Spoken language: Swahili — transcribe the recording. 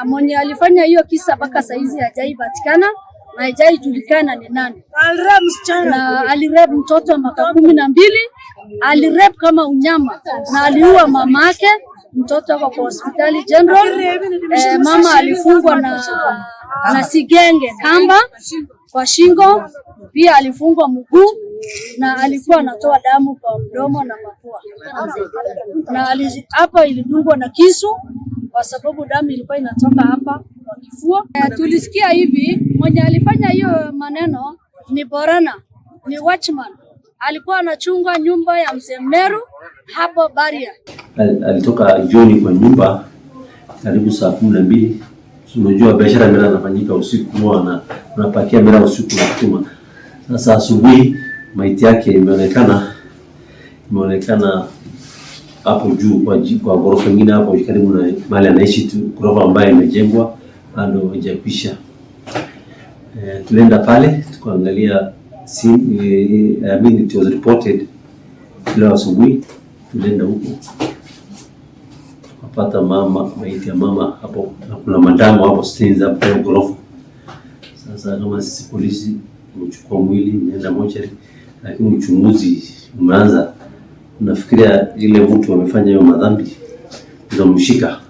Mwenye alifanya hiyo kisa mpaka saizi hajaipatikana na hajaijulikana ni nani, na alirape mtoto wa miaka 12, alirape kama unyama na aliua mamake. Mtoto ako kwa hospitali general. Mama alifungwa na sigenge kamba kwa shingo, pia alifungwa mguu na alikuwa anatoa damu kwa mdomo na mapua, na hapa ilidungwa na kisu kwa sababu damu ilikuwa inatoka hapa kwa kifua. Tulisikia hivi mwenye alifanya hiyo maneno ni Borana, ni watchman, alikuwa anachunga nyumba ya mzee Meru hapo Baria. Alitoka jioni kwa nyumba karibu saa 12. Unajua biashara miraa inafanyika usiku, huwa unapakia miraa usiku na kutuma. Sasa asubuhi maiti yake imeonekana hapo juu kwa ghorofa nyingine hapo karibu na mahali anaishi tu, ghorofa ambayo imejengwa bado haijakwisha. Tulienda pale tukaangalia, I mean it was reported leo asubuhi, tulienda huko tukapata mama, maiti ya mama hapo, na kuna madamu hapo stains hapo kwa ghorofa. Sasa kama sisi polisi tumechukua mwili imeenda mochari, lakini uchunguzi umeanza. Nafikiria ile mtu amefanya hiyo madhambi tutamshika.